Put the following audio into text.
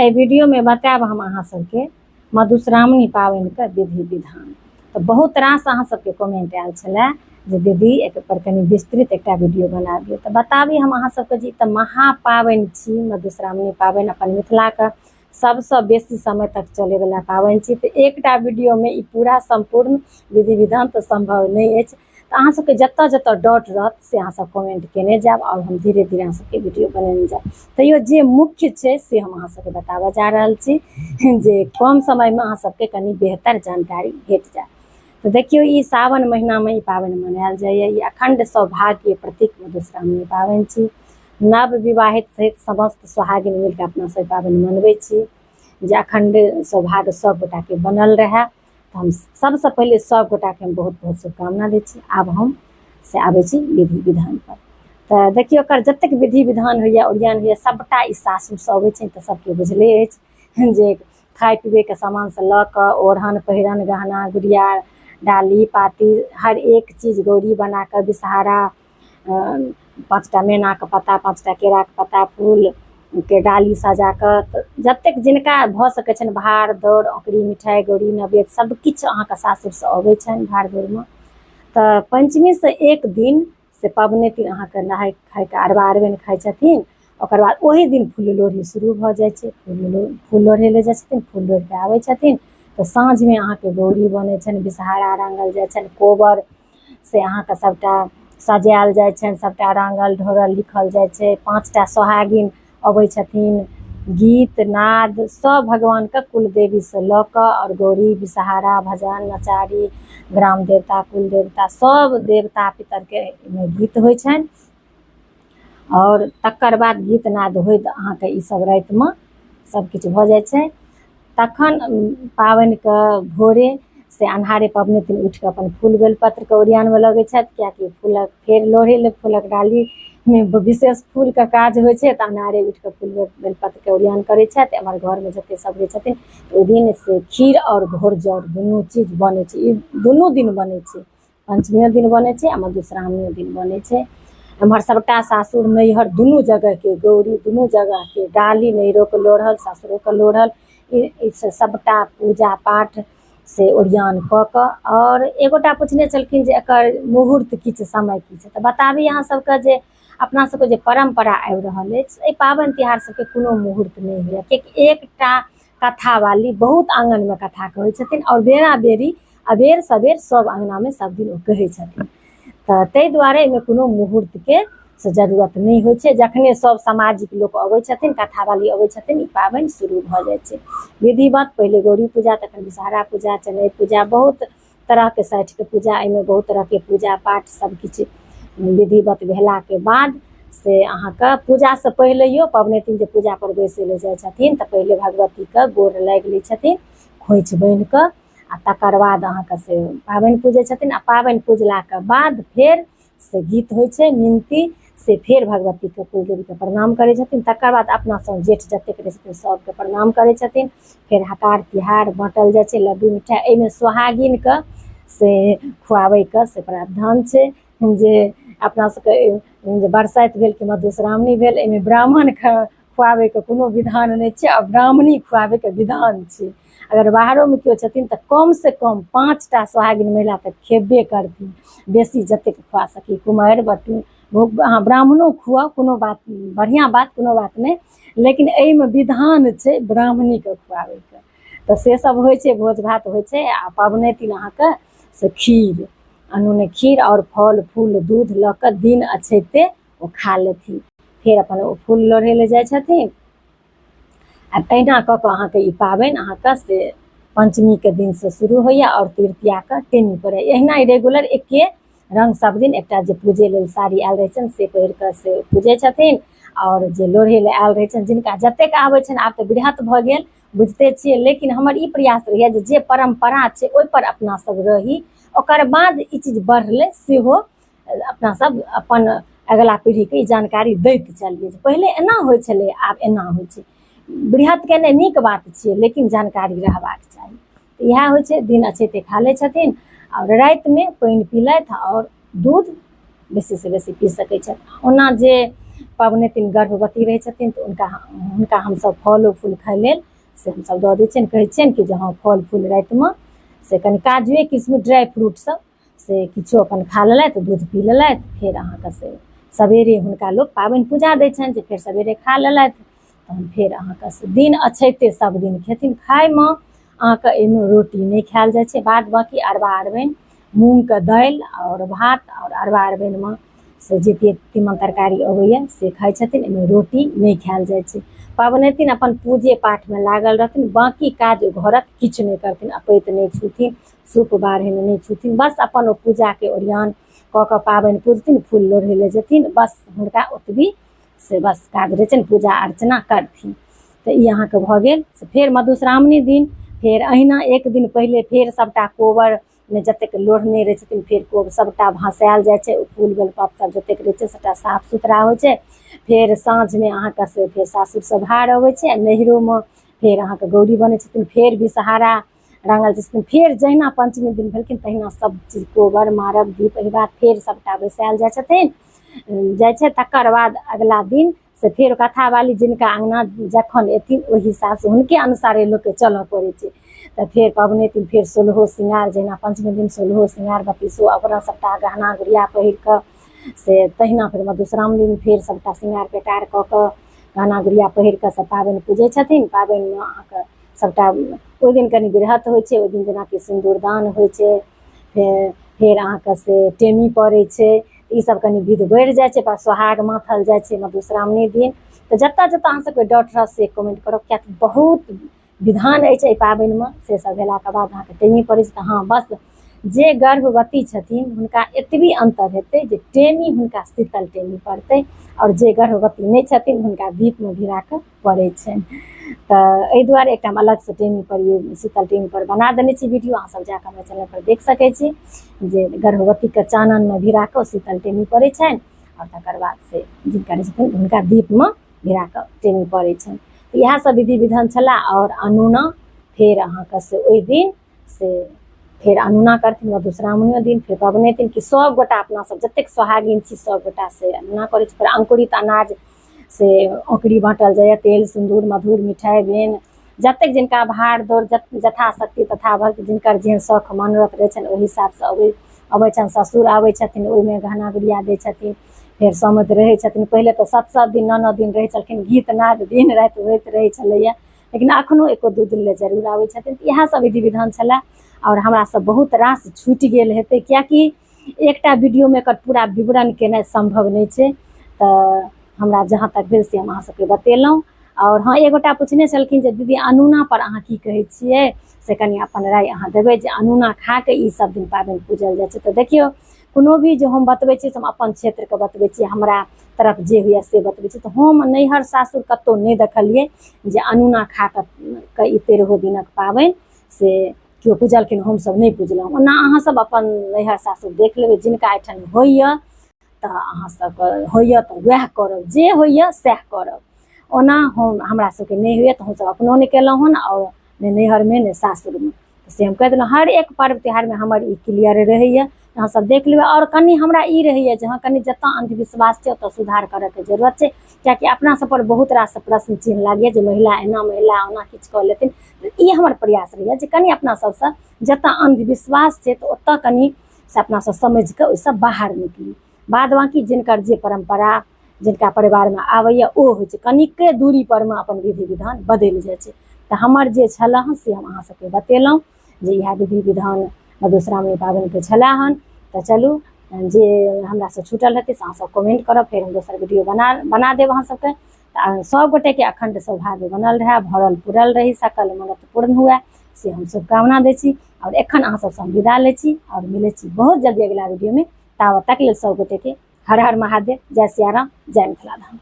एहि वीडियोमे बतायब हम अहाँ सबके मधुश्रावणी पाबनिके विधि विधान। तऽ बहुत रास अहाँ सबके कमेंट आयल छलै जे दीदी एकर पर कनि विस्तृत एकटा वीडियो बना दियौ। तऽ बताबी हम अहाँ सबके जे ई तऽ महापाबनि छी मधुश्रावणी पाबनि, अपन मिथिलाके सबसँ बेसी समय तक चलैवला पाबनि छी। तऽ एकटा वीडियोमे ई पूरा सम्पूर्ण विधि विधान तऽ सम्भव नहि अछि। तऽ अहाँ सबके जतऽ जतऽ डाउट रहत से अहाँ सब कमेंट केने जायब आओर हम धीरे धीरे अहाँ सबके वीडियो बनेने जायब। तैयो जे मुख्य छै से हम अहाँ सबके बताबऽ जा रहल छी जे कम समयमे अहाँ सबके कनि बेहतर जानकारी भेट जायत। तऽ देखियौ ई सावन महीनामे ई पाबनि मनायल जाइए। ई अखण्ड सौभाग्यके प्रतीक मधुश्रावणी पाबनि छी। नव विवाहित सहित समस्त सोहागिन मिलके अपना सब पाबनि मनबै छी जे अखण्ड सौभाग्य सब गोटाके बनल रहए। तऽ हम सबसँ पहिले सब गोटाके हम बहुत बहुत शुभकामना दै छी। आब हम से आबै छी विधि विधान पर। तऽ देखियौ एकर जतेक विधि विधान होइए, ओरियान होइए, सबटा ई सासुरसँ अबै छै। तऽ सबके बुझले अछि जे खाय पीबैके सामानसँ लऽ कऽ ओढ़न पहिरन गहना गुड़िया डाली पाती हर एक चीज गौरी बना कऽ विषहारा, 5टा मैनाके पत्ता, 5टा केराके पत्ता, फूलके डाली सजा कऽ जतेक जिनका भऽ सकै छनि भार दौड़ औंकरी मिठाइ गौरी नैवेद्य सब किछु अहाँके सासुरसँ अबै छनि भार दौड़मे। तऽ पञ्चमीसँ एक दिन से पबनैतिन अहाँके नहाय खायके अरबा अरबाइन खाइ छथिन। ओकर बाद ओही दिन फूल लोढ़ी शुरू भऽ जाइ छै। फूल लोढ़ै लए जाइ छथिन, फूल लोढ़ि कऽ आबै छथिन। तऽ साँझमे अहाँके गौरी बनै छनि, विषहारा रङ्गल जाइ छनि, कोबर से अहाँके सबटा सजायल जाइ छनि, सबटा रङ्गल ढोरल लिखल जाइ छै। 5टा सोहागिन अबै छथिन, गीत नाद सब भगवानके कुलदेवीसँ लऽ कऽ आओर गौरी विषहारा भजन नचारी ग्राम देवता कुल देवता सब देवता पितरके एहिमे गीत होइ छनि। आओर तकर बाद गीत नाद होइत अहाँके ई सब रातिमे सब किछु भऽ जाइ छै। तखन पाबनिके भोरे से अन्हारे पबनैतिन उठिकऽ अपन फूल बेलपत्रके ओरियानमे लगै छथि, किएकि फूलक फेर लोढ़ै लए फूलक डालीमे विशेष फूलके काज होइ छै। तऽ अन्हारे उठिकऽ फूल बेलपत्रके ओरियान करै छथि। एम्हर घरमे जते सब रहै छथिन ओहि दिन से खीर आओर घोरजाउर दुनू चीज बनै छै। ई दुनू दिन बनै छै, पञ्चमियो दिन बनै छै आ मधुश्रावणियो दिन बनै छै। एम्हर सबटा सासुर नैहर दुनू जगहके गौरी, दुनू जगहके डाली, नैहरोके लोढ़ल सासुरोके लोढ़ल, ई सबटा पूजा पाठ से ओरियान कऽ कऽ। आओर एगोटा पुछने छलखिन जे एकर मुहूर्त की छै, समय की छै। तऽ बताबी अहाँ सबके जे अपना सबके जे परम्परा आबि रहल अछि एहि पाबनि तिहार सबके कोनो मुहूर्त नहि होइए, कियाकि एकटा कथावाली बहुत आङ्गनमे कथा कहै छथिन आओर बेरा बेरी अबेर सबेर सब अङ्गनामे सब दिन ओ कहै छथिन। तऽ ताहि दुआरे एहिमे कोनो मुहूर्तके से जरूरत नहि होइ छै। जखने सब सामाजिक लोक अबै छथिन, कथावाली अबै छथिन, ई पाबनि शुरू भऽ जाइ छै विधिवत। पहिले गौरी पूजा, तखन विषहारा पूजा, चनई पूजा, बहुत तरहके साठिके पूजा, एहिमे बहुत तरहके पूजा पाठ सब किछु विधिवत भेलाके बाद से अहाँके पूजासँ पहिलैयो पबनैतिन जे पूजा पर बैसै लए जाइ छथिन तऽ पहिले भगवतीके गोर लागि लै छथिन खोँइछ बान्हिकऽ, आ तकर बाद अहाँके से पाबनि पूजै छथिन। आ पाबनि पूजलाके बाद फेर से गीत होइ छै मिनती, से फेर भगवतीके कुलदेवीके प्रणाम करै छथिन। तकर बाद अपना सब जेठ जतेक रहै छथिन सबके प्रणाम करै छथिन। फेर हकार तिहार बाँटल जाइ छै, लड्डू मिठाइ। एहिमे सोहागिनके से खुआबैके से प्रावधान छै जे अपना सबके जे बरसाइत भेल कि मधुश्रावणी भेल, एहिमे ब्राह्मणके खुआबैके कोनो विधान नहि छै आ ब्राह्मणी खुआबैके विधान छै। अगर बाहरोमे केओ छथिन तऽ कम से कम 5टा सोहागिन महिला तऽ खेबे करथिन, बेसी जतेक खुआ सकी, कुमारि बटुक अहाँ ब्राह्मणो खुआउ, कोनो बात बढ़िआँ बात, कोनो बात नहि, लेकिन एहिमे विधान छै ब्राह्मणीके खुआबैके। तऽ से सब होइ छै, भोज भात होइ छै। आ पबनैतिन अहाँके से खीर, अनूने खीर आओर फल फूल दूध लऽ कऽ दिन अछैते ओ खा लेथिन। फेर अपन ओ फूल लोढ़ै लए जाइ छथिन। आ तहिना कऽ कऽ अहाँके ई पाबनि अहाँके से पञ्चमीके दिनसँ शुरू होइए आओर तृतीयाके टेमी पड़ैए। एहिना ई रेगुलर एके रङ्ग सब दिन एकटा जे पूजै लेल साड़ी आयल रहै छनि से पहिर कऽ से पूजै छथिन, आओर जे लोढ़ै लए आयल रहै छनि जिनका जतेक आबै छनि, आब तऽ वृहत भऽ गेल बुझिते छियै, लेकिन हमर ई प्रयास रहैए जे जे परम्परा छै ओहिपर अपना सब रही, ओकर बाद ई चीज बढ़लै सेहो अपना सब अपन अगिला पीढ़ीके ई जानकारी दैत चलियै जे पहिले एना होइ छलै आब एना होइ छै। वृहत केनाइ नीक बात छियै, लेकिन जानकारी रहबाक चाही। तऽ इएह होइ छै, दिन अछैते खा लै छथिन आओर रातिमे पानि पीलथि आओर दूध बेसीसँ बेसी पी सकै छथि। ओना जे पबनैतिन गर्भवती रहै छथिन तऽ हुनका हुनका हमसभ फलो फूल खाइ लेल से हमसभ दऽ दै छियनि, कहै छियनि कि जे हँ फल फूल रातिमे से कनि काजुए किशमिश ड्राइ फ्रूट सब से किछो अपन खा लेलथि, दूध पी लेलथि। फेर अहाँके से सवेरे हुनका लोक पाबनि पूजा दै छनि जे फेर सवेरे खा लेलथि, तहन फेर अहाँके से दिन अछैते सब दिन खेथिन। खाइमे अहाँके एहिमे रोटी नहि खायल जाइ छै, बाद बाँकी अरबा अरबाइन मूँगके दालि आओर भात आओर अरबा अरबाइनमे से जते तीमन तरकारी अबैया से खाइ छथिन, एहिमे रोटी नहि खायल जाइ छै। पबनैतिन अपन पूजे पाठमे लागल रहथिन, बाँकी काज घरक किछु नहि करथिन, अपैत नहि छूथिन, सूप बाढ़नि नहि छूथिन, बस अपन ओ पूजाके ओरियान कऽ कऽ पाबनि पूजथिन, फूल लोढ़ै लए जेथिन, बस हुनका ओतबी से बस काज रहै छनि, पूजा अर्चना करथिन। तऽ ई अहाँके भऽ गेल। से फेर मधुश्रावणी दिन फेर अहिना एक दिन पहिले फेर सबटा कोबर मे जतेक लोढ़ने रहै छथिन फेर कोब सबटा भसायल जाइ छै, फूल बेलपत्र सब जतेक रहै छै सबटा साफ सुथरा होइ छै। फेर साँझमे अहाँके से फेर सासुरसँ भार अबै छै आ नैहरोमे फेर अहाँके गौरी बनै छथिन, फेर विषहारा रङ्गल जाइ छथिन। फेर जहिना पञ्चमी दिन भेलखिन तहिना सब चीज कोबर मारब दीप एहि बात फेर सबटा बैसायल जाइ छथिन जाइ छै। तकर बाद अगला दिन से फेर कथावाली जिनका अङ्गना जखन एथिन ओहि हिसाबसँ हुनके अनुसारे लोकके चलऽ पड़ै छै। तऽ फेर पबनैतिन फेर सोलहो श्रृंगार, जहिना पञ्चमी दिन सोलहो श्रृंगार बत्तीसो अपना सबटा गहना गुड़िया पहिर कऽ से तहिना फेर मधुश्रावणी दिन फेर सबटा श्रृंगार पेटार कऽ कऽ गहना गुड़िया पहिर कऽ सब पाबनि पूजै छथिन। पाबनिमे अहाँके सबटा ओहि दिन कनि बृहत होइ छै, ओहि दिन जेनाकि सिन्दूरदान होइ छै, फेर अहाँके से टेमी पड़ै छै, ई सब कनि विध बढ़ि जाइ छै, पर सोहाग माथल जाइ छै मधुश्रावणी दिन। तऽ जतऽ जतऽ अहाँ सबके डाउट रहत से कमेंट करब, कियाकि बहुत विधान अछि एहि पाबनिमे। से सब भेलाके बाद अहाँके टेमी पड़ै छै। तऽ हँ बस जे गर्भवती छथिन हुनका एतबी अन्तर हेतै जे टेमी हुनका शीतल टेमी पड़तै, आओर जे गर्भवती नहि छथिन हुनका दीपमे भिरा कऽ पड़ै छनि। तऽ एहि दुआरे एकटा हम अलगसँ टेमी पर ये शीतल टेमी पर बना देने छी वीडियो, अहाँ सब जाकऽ हमर चैनल पर देख सकै छी जे गर्भवतीके चाननमे भिरा कऽ शीतल टेमी पड़ै छनि, आओर तकर बाद से जिनका रहै छथिन हुनका दीपमे भिरा कऽ टेमी पड़ै छनि। तऽ इएह सब विधि विधान छलै। आओर अनूना फेर अहाँके से ओहि दिन से फेर अनूना करथिन मधुश्रावणियो दिन, फेर पबनैतिन कि सब गोटा अपना सब जतेक सोहागिन छी सब गोटा से अनूना करै छी। फेर अंकुरित अनाज से औकरी बाँटल जाइए, तेल सिन्दूर मधुर मिठाइ बेन जतेक जिनका भार दौड़ यथाशक्ति तथा भक्त जिनकर जेहन शौख मनोरथ रहै छनि ओहि हिसाबसँ अबै छनि। ससुर आबै छथिन ओहिमे गहना गुड़िया दै छथिन, फेर समैत रहै छथिन। पहिले तऽ 7-7 दिन 9-9 दिन रहै छलखिन, गीत नाद दिन राति होइत रहै छलैए, लेकिन अखनो 1-2 दिन लए जरूर आबै छथिन। तऽ इएह सब विधि विधान छलै। आओर हमरा सब बहुत रास छूटि गेल हेतै, कियाकि एकटा वीडियोमे एकर पूरा विवरण केनाइ सम्भव नहि छै। तऽ हमरा जहाँ तक भेल से हम अहाँ सबके बतेलहुँ। आओर हँ एगोटा पूछने छलखिन जे दीदी अनूना पर अहाँ की कहै छियै, से कनि अपन राय अहाँ देबै जे अनूना खा कऽ ई सब दिन पाबनि पूजल जाइ छै। तऽ देखियौ कोनो भी जे हम बतबै छी से हम अपन क्षेत्रके बतबै छी, हमरा तरफ जे होइए से बतबै छी। तऽ हम नैहर सासुर कतहु नहि देखलियै जे अनूना खा कऽ ई 13 दिनक पाबनि से केओ पूजलखिन, हमसब नहि पूजलहुँ। ओना अहाँ सब अपन नैहर सासुर देख लेबै, जिनका एहिठाम होइए तऽ अहाँ सबके होइए तऽ वएह करब, जे होइए सएह करब। ओना हमरा सबके नहि होइए तऽ हमसब अपनो नहि केलहुँ हन, आओर नहि नैहरमे नहि सासुरमे। से हम कहि देलहुँ हर एक पर्व त्योहारमे हमर ई क्लियर रहैए, अहाँ सब देख लेबै। आओर कनि हमरा ई रहैए जे हँ कनि जतऽ अन्धविश्वास छै ओतऽ सुधार करऽके जरूरत छै, कियाकि अपना सब पर बहुत रास प्रश्न चिन्ह लागैए जे महिला एना महिला ओना किछु कऽ लेथिन। ई हमर प्रयास रहैए जे कनि अपना सबसँ जतऽ अन्धविश्वास छै तऽ ओतऽ कनि से अपना सब समझि कऽ ओहिसँ बाहर निकली। बाद बाँकी जिनकर जे परम्परा जिनका परिवारमे आबैए ओ होइ छै, कनिके दूरी परमे अपन विधि विधान बदलि जाइ छै। तऽ हमर जे छलए हन से हम अहाँ सबके बतेलहुँ जे इएह विधि विधान मधुश्रावणी पाबनिके छलए हन। तऽ चलू जे हमरासँ छूटल हेतै से अहाँ सब कमेंट करब, फेर हम दोसर वीडियो बना देब अहाँ सबके। तऽ सब गोटेके अखण्ड सौभाग्य बनल रहए, भरल पुरल रही, सकल मनोरथ पूर्ण हुए से हम शुभकामना दै छी। आओर एखन अहाँ सबसँ हम विदा लै छी आओर मिलै छी बहुत जल्दी अगिला वीडियोमे। ताबत तक लेल सब गोटेके हर हर महादेव, जय सियाराम, जय मिथिला धाम।